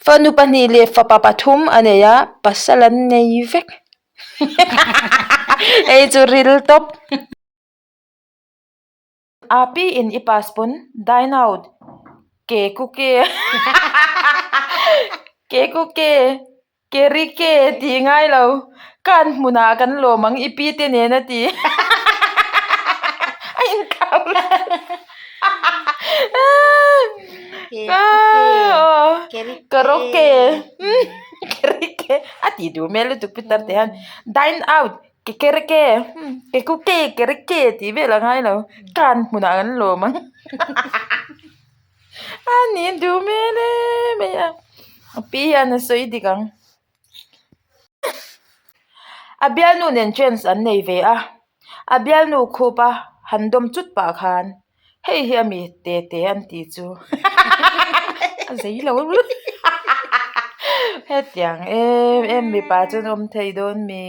Fanu pahnih leh fapa pathum a nei a, pasal an nei vek. Hei chu ril tawp. A pi in i pass pawn dine out ke ku ke ke ku ke ke ri ke tih ngai lo kan hmunah kan lawm ang i pi te nen a ti a inthlau karaoke karaoke a tih duh hmel lutuk pitar te hian dine out. Kekereke kekuke kereke tih vel a ngai lo kan hmunah kan lawm ang a ni duh hmel em mai a a pi hian a sawi dik ang a bialnu nen chance an nei ve a a bialnu khup a han dawm chut pah khan. Hei hi a mi te te an tih chu a zei lo hetiang em em mipa chu an awm thei dawn mi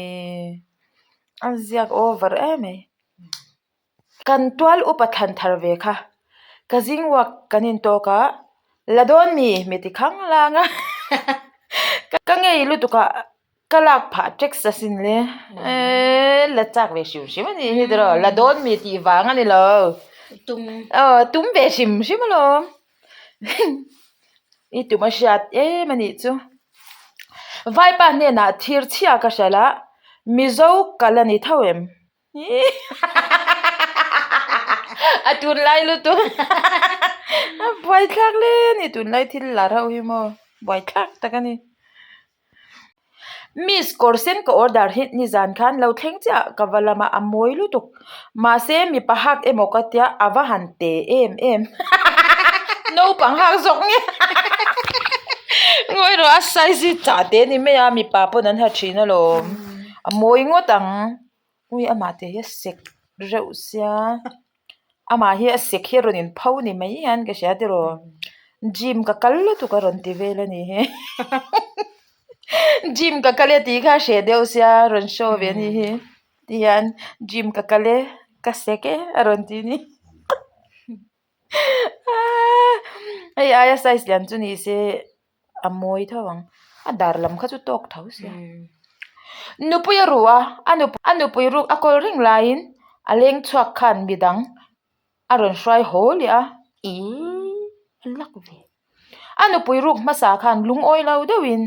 a ziak over em mai kan tual upa thlan thar ve kha ka zing uak kan intawk a la dawn mi mi ti khang lang a ka ngei lutuk a. Ka lak phah tax asin le eee la chak ve hrim hrim a nih hi tiraw la dawn mi tih vang a ni lo tum aw tum ve hrim hrim alawm i tum a hriat em a nih chu vaipa hnenah thir chhia ka hralh a mizo kal a ni tho em a tunlai lutuk a buaithlak hle a ni tunlai thil lar ho hi maw buaithlak tak a ni. Miss kawr sen ka order hi nizan khan lo thleng chiah ka va lam a a mawi lutuk mahse mipa hak emaw ka tia a va han te em em naupang hak zawk nge ngawi rawh a size hi chah te ni mai a mipa pawn an ha thin alawm a mawi ngawt ang. Ui amah te hi a sek reuh sia amah hi a sek hi a rawn in pho ni mai hian ka hria tiraw gym ka kal lutuk a rawn ti vel a ni hi gym ka kal e tih kha a hreh deuh sia a rawn show ve a ni hi tihian gym ka kal e ka sek e a rawn ti a ni hei aia size lian chu ni se. a mawi tho ang a dar lam kha chu tawk tho sia nupui a ru a a nup a nupui ruk a kawl reng laiin a leng chhuak khan midang a rawn hruai haw leh a ihh a lak ve a nupui ruk hmasa khan lungawi lo deuhin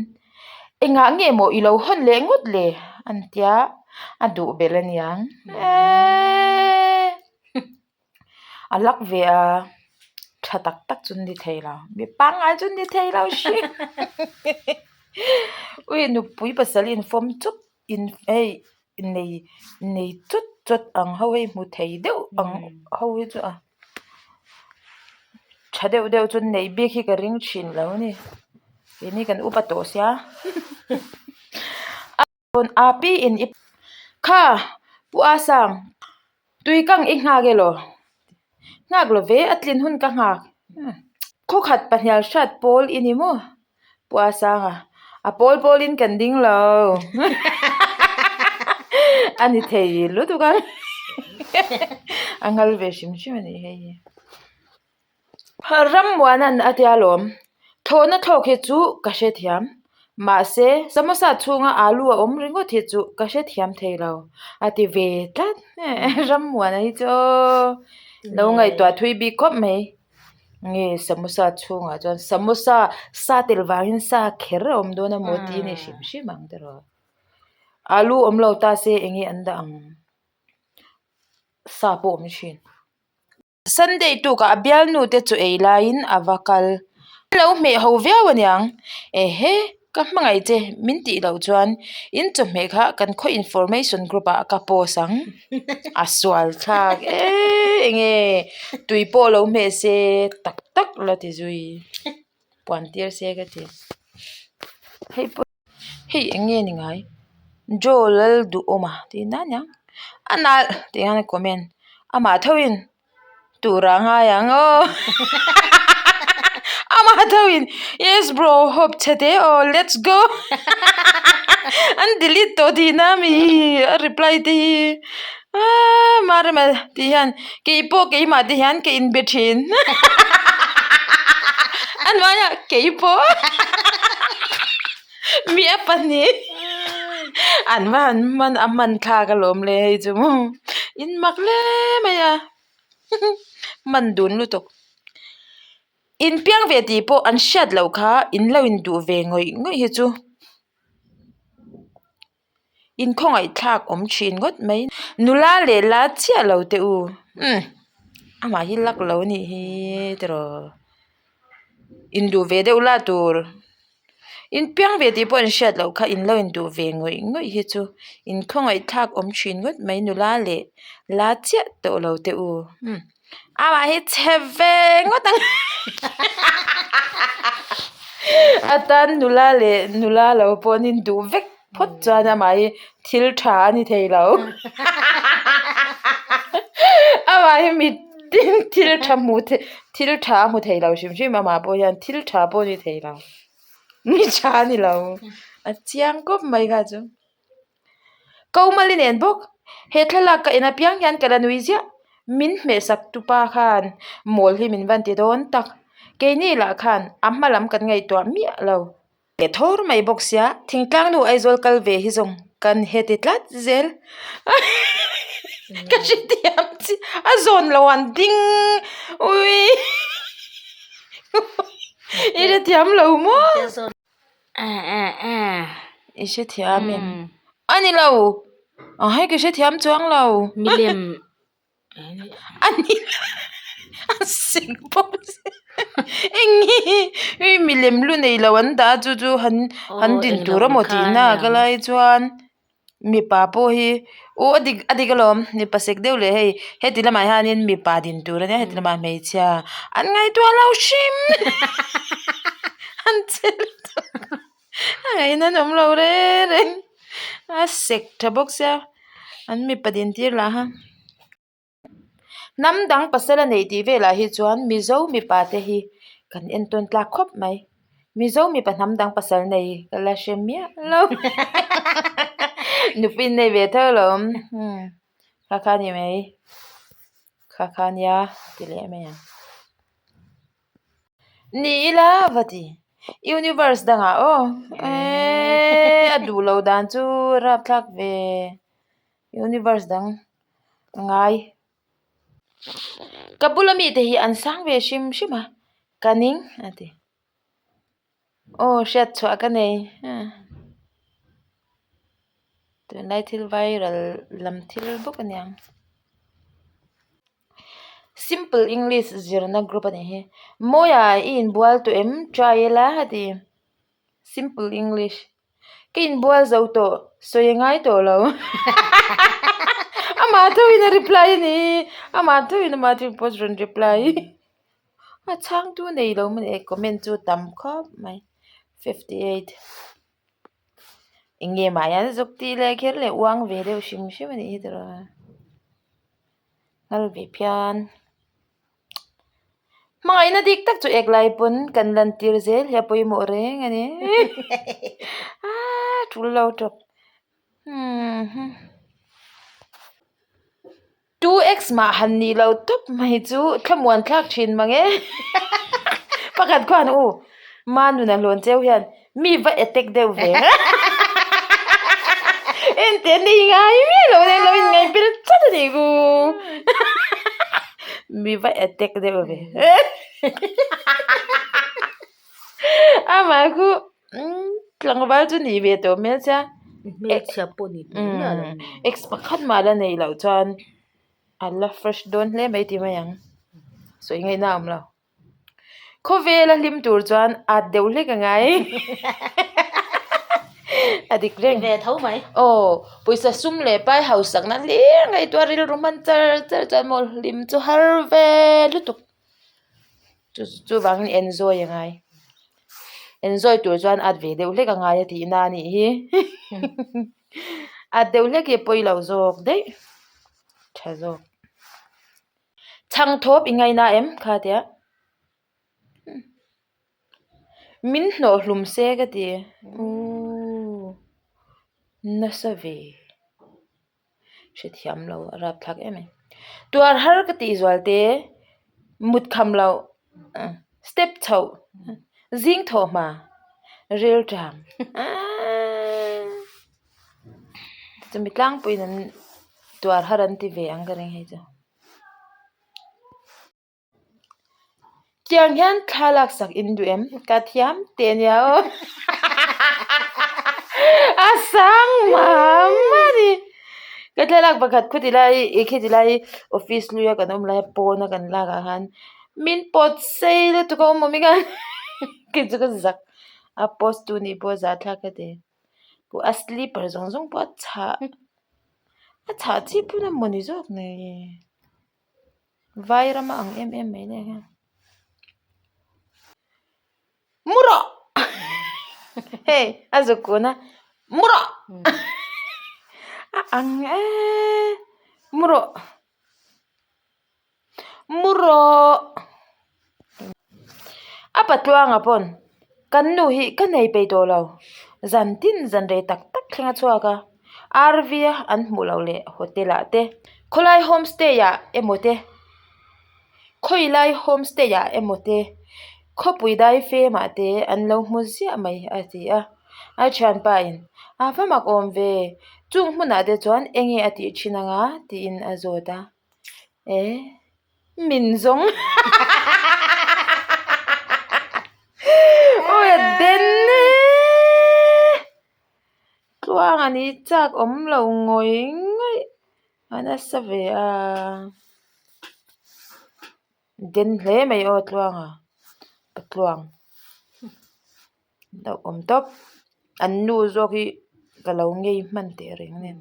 engah nge maw i lo hawn leh ngawt le an tia a duh belh a niang eeee. A lak ve a tha tak tak chu ni thei lo mi pangngai chu ni thei lo hrim ui nupui pasal infawm chawp in hei nei nei chawt chawt ang ho hei hmu thei deuh ang ho hi chu a tha deuh deuh chu neih bik hi ka ring thin lo a ni keini kan upa tawh sia. A pi in i kha pu a sang tui kang i nghak elaw nghak lo ve a tlin hun ka nghak khawkhat pahnial hriat pawl i ni maw pu a sang a a pawl pawl in kan ding lo a ni thei lutuk ang a nghal ve hrim hrim a nih hei hi. Rammuana'n a tia lawm. Thlawhna thlawk hi chu ka hrethiam. Mahse, samosa chhunga alu a awm ringawt hi chu ka hrethiam thei lo, a ti ve tlat. Rammuana hi chu aw lo ngaihtuah thui bik khawp mai. Nge samosa chhungah chuan samosa sa tel vangin sa kher a awm dawn a maw tih a ni hrim hrim ang tiraw. Alu awm lo ta se eng nge an dah ang? Sa pawh awm thin. Sunday tukah a bialnu te chu ei laiin a va kal. A lo hmeh ho viau aniang. Ehe, ka hmangaih che min tih loh chuan in chawhmeh kha kan khaw information group ah ka post ang. A sual thlak e enge tui pawh lo hmeh se tak tak la ti zui. Puan tir se ka ti. Hei pawh hei eng nge ni ngai Joe Lalduhawma tih na aniang a nalh tih hian a comment amah thoin tur ah a ngai ang aw amah thoin yes bro hope chhe te aw let's go an delete tawh tihna ami a reply te hi aaa marema tih hian keipawh keimah te hian ka inbe thin. hnuaiah keipawh mi a pahnih an va han hman a hman thlak alawm le hei chu maw in mak hle mai a hman dun lutuk in piang ve tih pawh an hriat loh kha in lo induh ve ngawih ngawih hi chu. In khawngaih thlak awm thin ngawt mai. Nula leh la chiah lo teh u. Umm amah hi luck lo a nih hi tiraw. Induh ve deuh la tur. In piang ve tih pawh an hriat loh kha in lo induh ve ngawih ngawih hi chu in khawngaih thlak awm thin ngawt mai nula leh la chiah tawh lo teh u. Umm. Amah hi chhe ve ngawt ang a tan nula leh nula lo pawh an induh vek phawt chuan amah hi thil tha a ni thei lo amah hi mi tin thil tha hmu thei thil tha a hmu thei lo hrim hrim amah pawh hian thil tha pawh a ni thei lo mi tha a ni lo a chiang kawp mai kha chu. Komali nen bawk he thlalak ka en apiang hian ka la nui ziah min hmehsak tupa khan mawl hi min van ti dawn tak keini lah khan a hma lam kan ngaihtuah miah lo leh thawr mai bawk sia thingtlang nu Aizawl kal ve hi zawng kan heti tlat zel ka hrethiam chiah a zawn lo an ding ui i hrethiam lo maw. I hrethiam em? A ni lo! A hei ka hrethiam chuang lo. Milem A ni lo. A sek bawk si. Eng hi hei milem lu nei lo an dah a chu chu han han din tur amaw tihna ah ka lai chuan. Mipa pawh hi aw a dik a dik alawm mipa sek deuh leh hei heti lamah hianin mipa din tur ania heti lamah hmeichhia an ngaihtuah lo hrim an che lutuk a ngaihna an awm lo reng reng a sek tha bawk sia an mipa din tir lah kha. Hnam dang pasal a neih tih velah hi chuan Mizo mipa te hi kan entawn tlak khawp mai. Mizo mipa hnam dang pasal nei ka la hre miah lo. Nupui in nei ve tho alawm. Hmm kha kha a ni mai. Kha kha a nia ti leh mai ang. Ni ila va ti. Universe dangah aw. Eeee a duh loh dan chu rapthlak ve. Universe dang ngai. Ka bula mite hi an sang ve hrim hrim a, ka ning a ti. Aw hriat chhuah ka nei. Tunlai thil viral lam thil bawk a niang. Simple English zirna group a nih hi. Mawia i inbual tawh em? Try ila a ti. Simple English. Ka inbual zo tawh, sawi a ngai tawh lo. Amah thoin a reply a ni. Amah thoin amah thoin post rawn reply. A chhangtu nei lo maw ni comment chu tam khawp mai. 58. Eng nge mah hian zuk tih leh kher leh uang ve deuh hrim hrim a nih hi tiraw. Nghal ve phian. Hmangaihna dik tak chu ek lai pawn kan lan tir zel hi a pawimawh reng a ni. Aaa tul lo tawp. Umm 2x mah han nih loh tawp mai chu thlamuan thlak thin mang e. Pakhat khuan u Manuna hlawn cheu hian Mi va attack deuh ve. Ente nei ngai miah lo nen lo in ngai ber chat a ni ku. Mi va attack deuh ve. Amah khu tlangval chu nih ve tawh hmel sia. Hmelchhia pawh ni tawh miah lo. Ex pakhat mah la nei loh chuan a la fresh dawn hle mai ti mai ang. Sawi ngaihna a awm lo. Khawvela hlim tur chuan at deuh hlek a ngai. A dik reng. Ve tho mai. Aw, pawisa sum leh pai hausakna hlir ngaihtuah rilru hman char char chuan maw hlim chu har ve lutuk. Chu chuvangin enjoy a ngai. Enjoy tur chuan at ve deuh hlek a ngai a tihna a nih hi. At deuh hlek hi a pawi lo zawk daih. Tha zawk. Chhang thawp i ngaina em kha tia min hnawh hlum se ka ti ooh nasa ve hrethiam lo a rapthlak em em tuar har ka tih zual te mut kham loh step chhoh. Zing thawh hma ril ṭam. Chumi tlangpuiin an tuar har an ti ve ang ka ring hei chu. Tiang hian thla laksak in duh em? Ka thiam teh ania aw. A sang mah mah a ni. Ka thlalak pakhat khuti lai i khiti lai office luia kan awm laia pawna kan lak ah khan min pawt sei lutuk a awm awm i khan kei chu ka zak a post tu nih pawh zahthlak ka ti. A slipper zawng zawng pawh a chhah a chhah chip hun a mawni zawk nei. Vai rama ang em em mai leh hian mu rawh hei a zuk kun a mu rawh a ang eee mu rawh mu rawh a patluanga pawn kan nu hi ka nei peih tawh lo zan tin zan rei tak tak thleng a chhuak a. RV a an hmuh loh leh hotel ah te khawlai homestay ah emaw te khawilai homestay ah emaw te khawpui dai fem ah te an lo hmu ziah mai a ti a a thianpa in a va mak awm ve chung hmunah te chuan eng nge a tih thin anga tiin a zawt a eh. Min zawng Awi a den e Tluang a ni chak awm lo ngawih ngawih a nasa ve a Den hle mai aw Tluanga Patluang hlauh awm tawp an nu zawk hi ka lo ngei hman teh reng nen.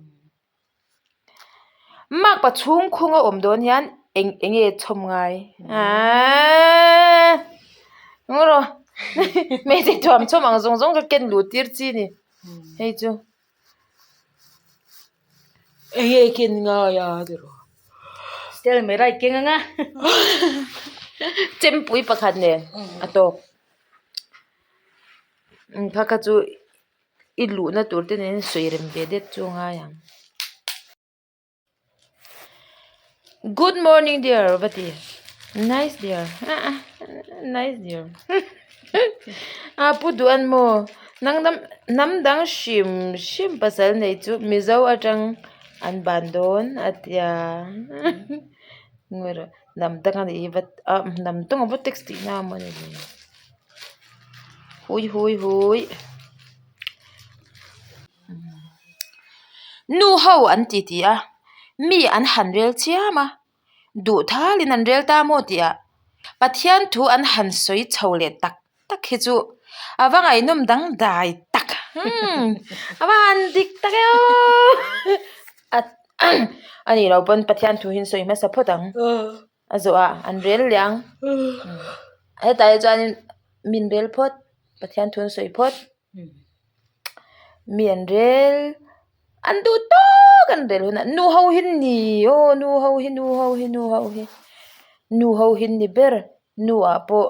Makpa chhung khung a awm dawn hian eng eng nge chhawm ngai aaa ngaw rawh hmeichhe thuam chhawm ang zawng zawng kha ken luh tir chi a ni hei chu eng nge ken ngai a ti rawh Stel mai rai keng anga chempui pakhat nen a tawk kha kha chu. I luhna tur te nen sawi rem ve det chu a ngai ang. Good morning dear va ti. Nice dear nice dear a pu duh an maw nang dam hnam dang hrim hrim pasal nei chu mizo atang an ban dawn a tia ngawi rawh hnam dang a nih hi va ah hnam dang a va text tihna a mawni le. Hui hui hui nu ho an ti ti a mi an han rel chiam a duh thalin an rel ta maw tih ah Pathian thu an han sawi chho leh tak tak hi chu a va ngaihnawm dangdai tak umm a va han dik tak e aww a nih loh pawn Pathian thu hi an sawi hmasa phawt ang. A zawh a an rel leh ang hetah hi chuanin min rel phawt Pathian thu an sawi phawt mi an rel an duh tawk an rel hunah nu ho hi ni aw nu ho hi nu ho hi nu ho hi nu ho hi ni ber nu ah pawh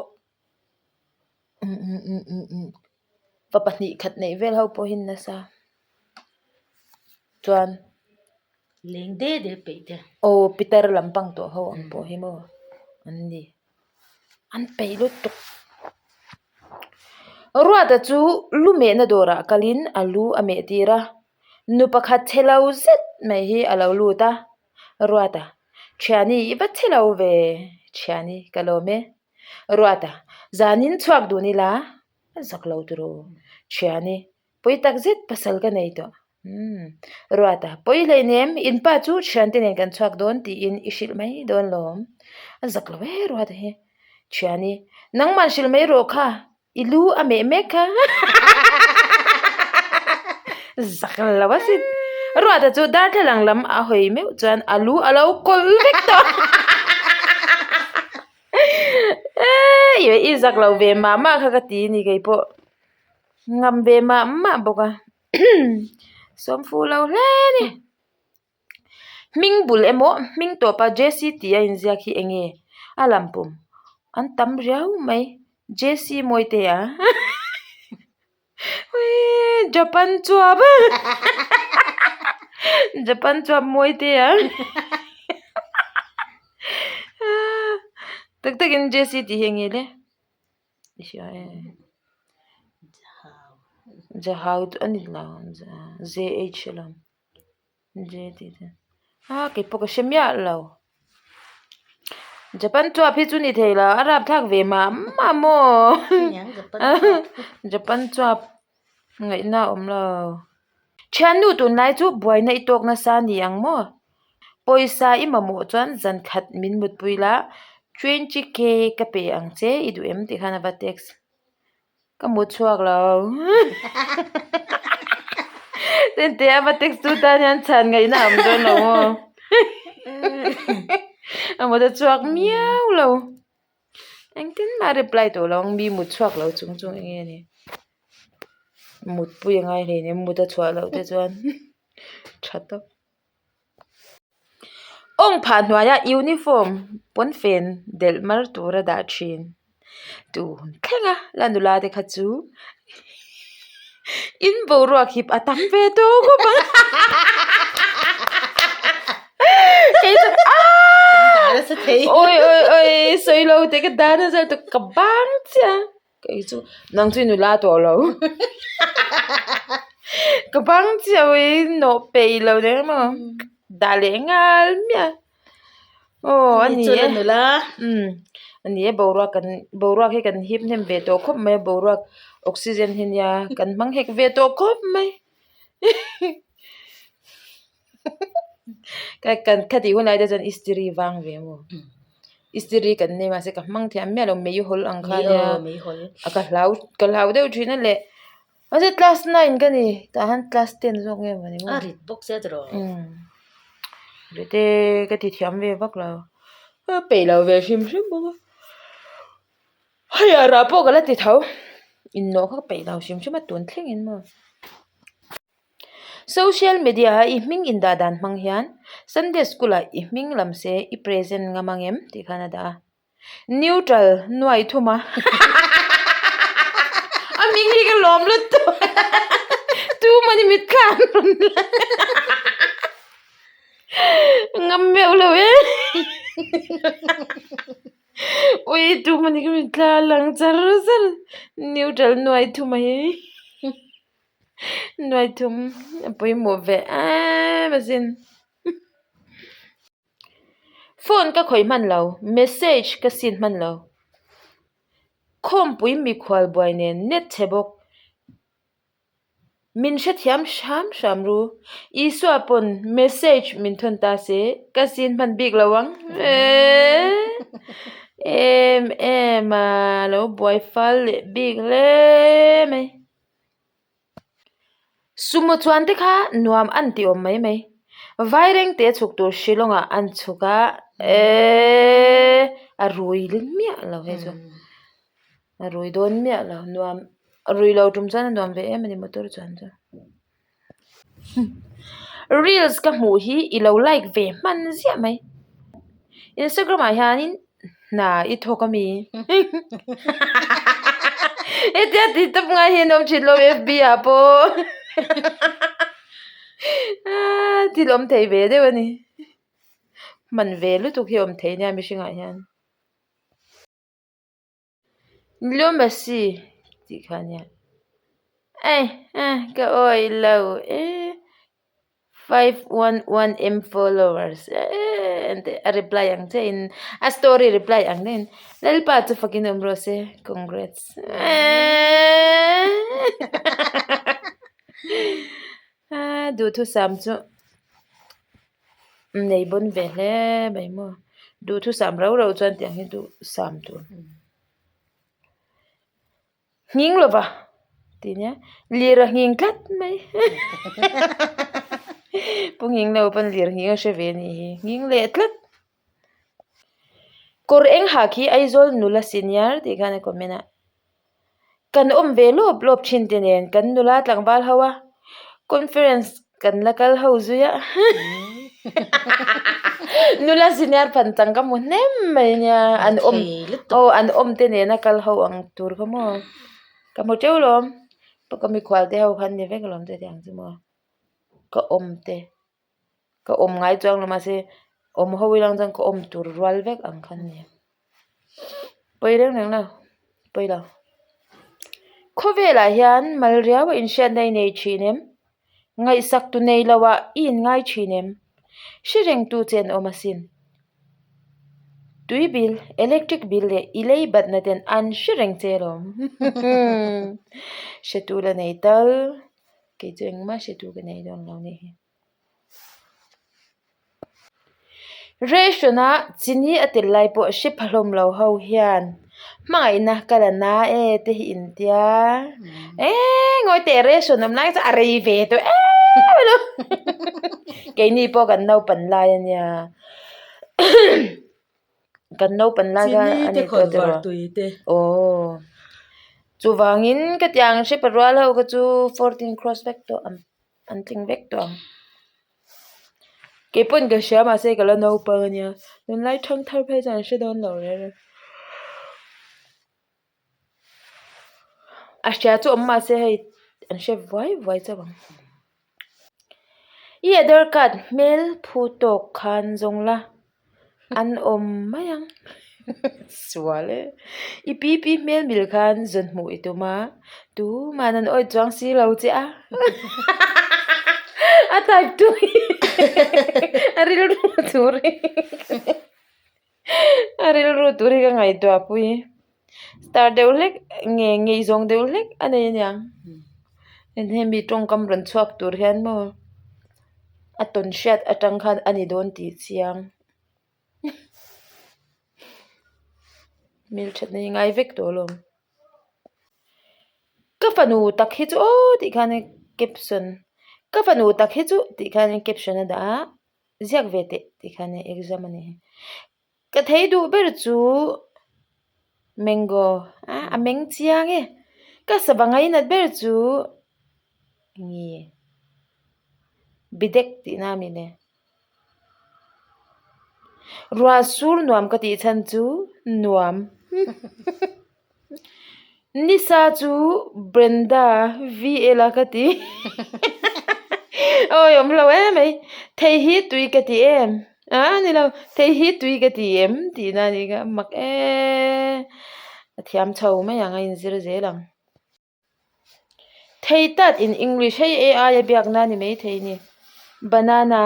fa pahnih khat neih vel ho pawh hi nasa chuan. Leng de de peih te. Aw pitar lampang tawh ho ang pawh hi maw an ni. An peih lutuk. Ruata chu lu mehna dawrah kalin a lu a meh tir a. Nu pakhat chhe lo zet mai hi a lo lut a. Ruata, Thiani i va chhe lo ve. Thiani, ka lawm e. Ruata, Zanin chhuak dun ila a zak lo turu. Thiani, Pawi tak zet pasal ka nei tawh. Umm. Ruata, Pawi hleinem, in pa chu thiante nen kan chhuak dawn tiin i hrilh mai dawn lawm. A zak lo e Ruata hi. Thiani, Nangman hrilh mai rawh kha, i lu a meh mek kha. Zak lo asin. Ruata chu darthlalang lam a hawi meuh chuan a lu a lo kawlh vek tawh. I zak lo ve mah mah kha ka ti ni keipawh. Ngam ve mah mah bawk a sawmfu lo hle a ni hming bul emaw hming tawpa J C tih a inziak hi eng nge a lam pawm an tam riau mai J C Mawitea Japan chuap Japan chuap Mawitea tak takin J C tih hi eng nge le. I hria e. Jahau chu a ni lo JH alawm J tih te a kei pawh ka hre miah lo Japan chuap hi chu ni thei lo a rapthlak ve mah mah maw Japan chuap ngaihna a awm lo thiannu tunlai chu buaina i tawk nasa a ni ang maw pawisa i mamawh chuan zan khat min mutpui la 20k ka pe ang che i duh em tih khan a va text. Ka mut chhuak lo. Tente a va text tu tan hian chhan ngaihna a awm dawn lo maw. A mut a chhuak miau lo. Engtin mah reply tawh lo ang mi mut chhuak lo chung chung eng nge ni. Mutpui a ngai hleinem mut a chhuah loh te chuan tha tawp. Awng phah hnuaia uniform pawnfen delh mar tura dah thin tu thleng a la nula te kha chu in boruak hip a tam ve tawh khawp ang kei chu aaa awi awi awi sawi lo te ka dan a zar ka bang chiah. Kei chu nang chu i nula tawh lo ka bang chiah ui nawh peih lo reng maw dah leh ngal miah aw a ni e umm a ni e boruak kan boruak hi kan hip hnem ve tawh khawp mai a boruak oxygen hi nia kan hmang hek ve tawh khawp mai ka tih hunah te chuan istiri vang ve maw. Istiri kan nei mahse ka hmang thiam miah lo meihawl ang kha ania a ka hlau ka hlau deuh thin a leh mahse class nine ka ni tah hian class ten zawk nge maw ni maw a rit bawk sia tiraw umm rit e ka ti thiam ve vak lo ka peih lo ve hrim hrim bawk a hei ah rah pawh ka la ti tho innawh kha ka peih lo hrim hrim a tun thleng in maw. Social media a i hming indah dan hmang hian Sunday school ah i hming lam se i present ngam ang em tih khan a dah a. Neutral nuai thum a a hming hi ka lawm lutuk tu mawni mit thla an rawn la ngam meuh lo e ui tu mawni ka mit thla a lang char char neutral nuai thum a hi. Nuaithum a pawimawh ve em asin. Phone ka khawih hman lo, message ka seen hman lo. Khawmpui mikhual buai nen net chhe bawk. Min hrethiam hram hram ru. Isua pawn message min thawn ta se ka seen hman bik lo ang. Em em a lo buai fal leh bik hle mai. Sumo chuan te kha nuam an ti awm mai mai. Vaireng te chhuk tur Shillong ah an chhuk a eeee a rui miah lo hei chu a rui dawn miah lo nuam a rui lo tum chuan a nuam ve em a ni motor chuan chu. Reels ka hmuh hi i lo like ve hman ziah mai. Instagram ah hianin hna i thawk a mi? Hetia tih tawp ngai hi an awm thin lo FB ah pawh thil awm thei ve deuh a ni. Hman ve lutuk hi a awm thei nia mihringah hian. Leo Messi tih kha a nia eh eh ka awih lo eh 511 M followers eh a reply ang che in a story reply ang deuhin Lalpa chu fakin awm rawh se congrats eh duhthusam chu. Nei bawn ve hle mai maw duhthusam rau rau chuan tiang hi duhsam tur nghing lova tih nia lir a nghing tlat mai pu nghing lo pawn lir nghing a hre ve a nih hi nghing leh tlat kawr eng ha khi Aizawl nula senior tih khan a comment a. Kan awm ve lawp lawp thin te nen kan nula tlangval ho a conference kan la kal ho zui a nula senior phan chang ka hmu hnem mai nia an awm aw an awm te nena kal ho ang tur kha maw ka hmu teuh lawm ka mikhual te ho khan ni vek alawm chutiang ang chu maw ka awm te ka awm ngai chuang lo mahse awm ho ilang chuan ka awm tur rual vek ang kha ania. Pawi reng reng lo pawi lo. Khawvelah hian mal riau a inhriatna i nei thin em? Ngaihsak tu nei lo ah i inngai thin em? Hre rengtu che an awm asin. Tui bill, electric bill leh i lei batna ten an hre reng che alawm. Hretu la nei tal, kei chu engmah hretu ka nei dawn lo nih hi. Ration-a chini a tel lai pawh hre pha hlawm lo ho hian hmangaihna ka la na e te hi intia eee ngawi teh ration awm lai chu a rei ve tawh em a lo keini pawh kan naupan lai a nia kan naupan lai kha a ni tawh tiraw aw chuvangin ka tiang hre pa rual ho kha chu fourteen cross vek tawh ang. An tling vek tawh ang. Keipawn ka hria mahse ka la naupang ania. Tunlai thangthar phei chuan an hre dawn lo reng reng. A hria chu awm mahse hei an hre vuai vuai chauh ang. I Aadhar card hmel phu tawk khan zawng la. An awm mai ang sual e. I pi pi hmel mil khan zawn hmuh i tum a, tuman an awih chuang si lo che a. A type tu hi a rilru tur hi a rilru tur hi ka ngaihtuah pui. Star deuh hlek nge ngeizawng deuh hlek a nei aniang. Hemi tawngkam rawn chhuak tur hian maw. A tawn hriat atang khan a ni dawn tih chiang hmelthatna hi ngai vek tawh alawm ka fanu tak hi chu aw tih khan caption ka fanu tak hi chu tih khan caption a dah a ziak ve teh tih khan exam a ni. Ka thei duh ber chu mango a meng chiang e ka sava ngainat ber chu nge bidek tihna a ni le ruah sur nuam ka tih chhan chu nuam. Nisa chu Brenda VL a ka ti awi awm lo em mai thei hi tui ka ti em ah ni lo thei hi tui ka ti em tih na ni kha mak e a thiam chho mai ang a inzir zel ang. Thei tat in English hei AI a biakna a ni maithei a ni. Banana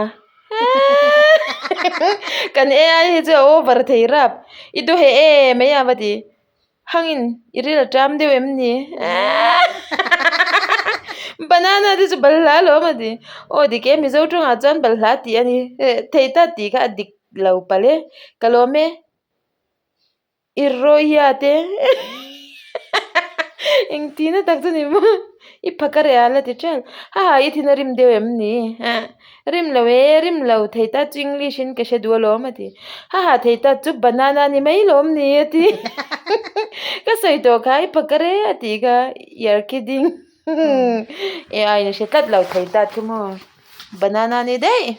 kan AI hi chu a over thei rap i duheh em mai a va ti hangin i ril a ṭam deuh em ni banana te chu balhla alawm a ti aw dik e Mizo tawngah chuan balhla tih a ni thei tat tih kha a dik lo palh e ka lawm e. I rawia te engtina tak chu ni maw i phaka reh a la ti ṭel haha i thin a rim deuh em ni rim lo e rim lo thei ta chu english in ka hre duh alawm a ti haha thei ta chu banana ni mai lawm ni a ti ka sawi tawh kha i phaka reh a tih kha you're kidding AI in a hre tlat lo thei ta chu maw banana ni daih.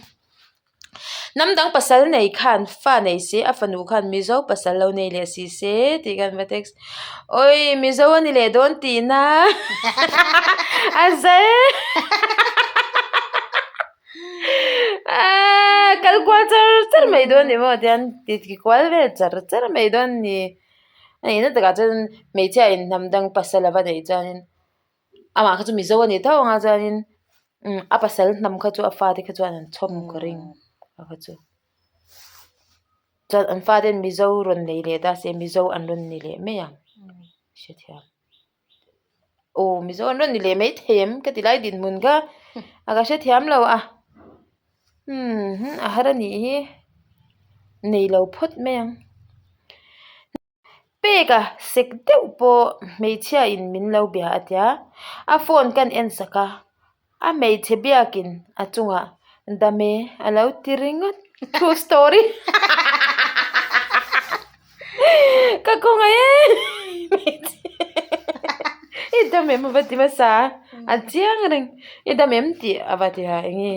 Hnam dang pasal nei khan fa nei se a fanu khan Mizo pasal lo nei leh si se tih khan va text awi Mizo a ni leh dawn tihna a za e aaa kal kual char char mai dawn ni maw tian ti kual vel char char mai dawn ni a nihna takah chuan hmeichhia in hnam dang pasal a va neih chuanin. Amah kha chu Mizo a ni tho ang a chuanin umm a pasal hnam kha chu a fate kha chuan an chhawm ka ring a kha chu. Chuan an fate in Mizo rawn nei leh ta se Mizo an rawn ni leh mai ang hrethiam. Aw Mizo an rawn ni leh mai thei em ka ti lai dinhmun kha a ka hrethiam lo a umm a har a nih hi nei lo phawt mai ang. Peka sek deuh pawh hmeichhia in min lo bia a tia a phone kan en sak a a hmeichhe biakin a chungah dame a lo ti ringawt true story ka khawngaih em i dam em a va ti hmasa a a chiang reng i dam em tih a va ti ha enge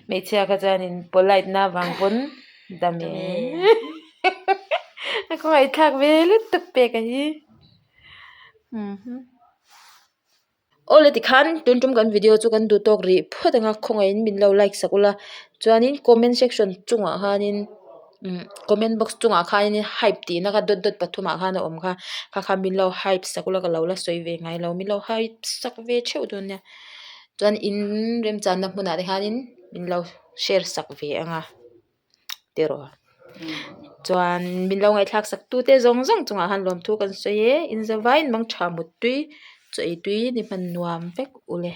hmeichhia kha chuanin polite na vang pawn dame. A khawngaih thlak ve lutuk pek a hi awle tikhan tun tum kan video chu kan duh tawk rih phawt ang a khawngaihin min lo like sak ula chuanin comment section chungah khanin. Umm comment box chungah khanin hype tihna kha dot dot pathumah khan a awm kha kha kha min lo hype sak ula ka lo la sawi ve ngai lo min lo hype sak ve theuh dawn nia chuan in remchanna hmunah te khanin min lo share sak ve ang a tiraw chuan min lo ngaihthlak sak tu te zawng zawng chungah khan lawmthu kan sawi e in zavaiin mangtha muttui chaw ei tui ni hman nuam vek ule.